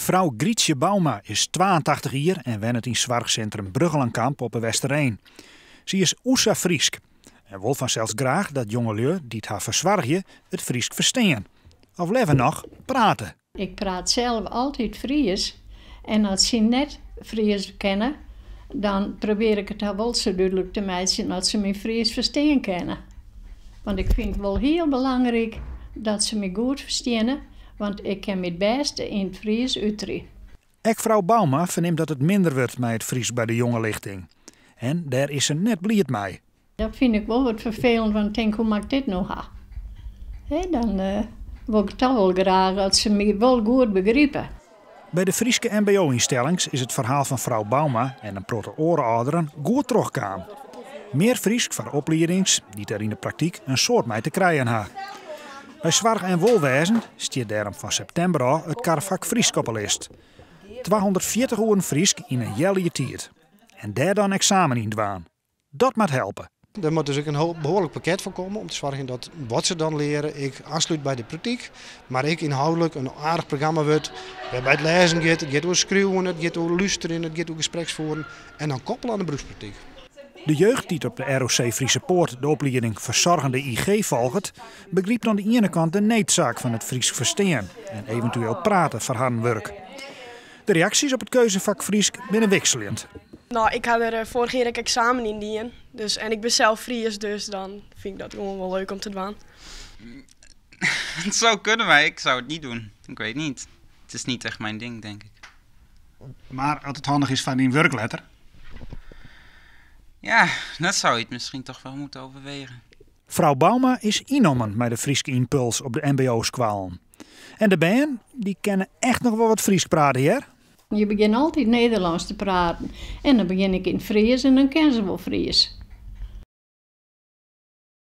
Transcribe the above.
Frou Grytsje Bouma is 82 jier en wennet yn soarchsintrum Bruggelenkamp op 'e Westereen. Sy is oesa Frysk en wol fansels graach dat jongelju dy't har fersoargje it Frysk ferstean. Of leaver noch, prate. Ik praat sels altyd Frysk en as sy net Frysk kinne, dan probearje ik it har wol sa dúdlik te meitsjen dat se my Frysk ferstean kinne. Want ik fyn it wol hiel belangryk dat se my goed fersteane, want ik kin my it bêste yn it Frysk uterje. Ek frou Bouma fernimt dat it minder wurdt mei it Frysk by de jonge lichting. En dêr is se net bliid mei. Dat fyn ik wol wat ferfelend, want ik tink, hoe moat ik dit no ha? Hè, dan wol ik toch wol graach dat se my wol goed begripe. By de Fryske MBO-ynstellings is it ferhaal fan frou Bouma en in protte oare âlderen goed trochkaam. Mear Frysk foar opliedings dy't der yn de praktyk in soad mei te krijen ha. By Soarch en Wolwêzen stiet dêrom fan septimber ôf it karfak Frysk op 'e list. 240 oeren Frysk yn in healjier tiid. En dêr dan eksamen yn dwaan. Dat moat helpe. Der moat dus ek in behoarlik pakket foar komme om te soargjen dat wat se dan leare ek oanslút by de praktyk, mar ek ynhâldlik in aardich programma wurdt wêrby't it lêzen giet, it giet oer skriuwen, it giet oer lústerjen, it giet oer gespreksfoeren en dan koppele oan de beropspraktyk. De jeugd dy't op de ROC Friese Poort de oplieding Fersoargjende IG folget, begrypt oan de iene kant de needsaak fan it Frysk ferstean en eventueel prate foar harren wurk. De reaksjes op it keuzefak Frysk binne wikseljend. No, ik ha der foarich jier ek eksamen yn dien. Dus, en ik bin sels Fries, dus dan fyn ik dat gewoan wol leuk om te dwaan. Het zou kunnen, maar ik zou het niet doen. Ik weet niet. Het is niet echt mijn ding, denk ik. Mar as it handich is foar dyn wurk letter? Ja, dat zou je het misschien toch wel moeten overwegen. Frou Bouma is ynnommen mei de Fryske ympuls op de MBO-skoallen. En de bern, dy kinne echt noch wol wat Frysk prate, hear. Je begjinne altyd Nederlânsk te praten en dan begjin ik yn it Frysk en dan kinne se wol Frysk.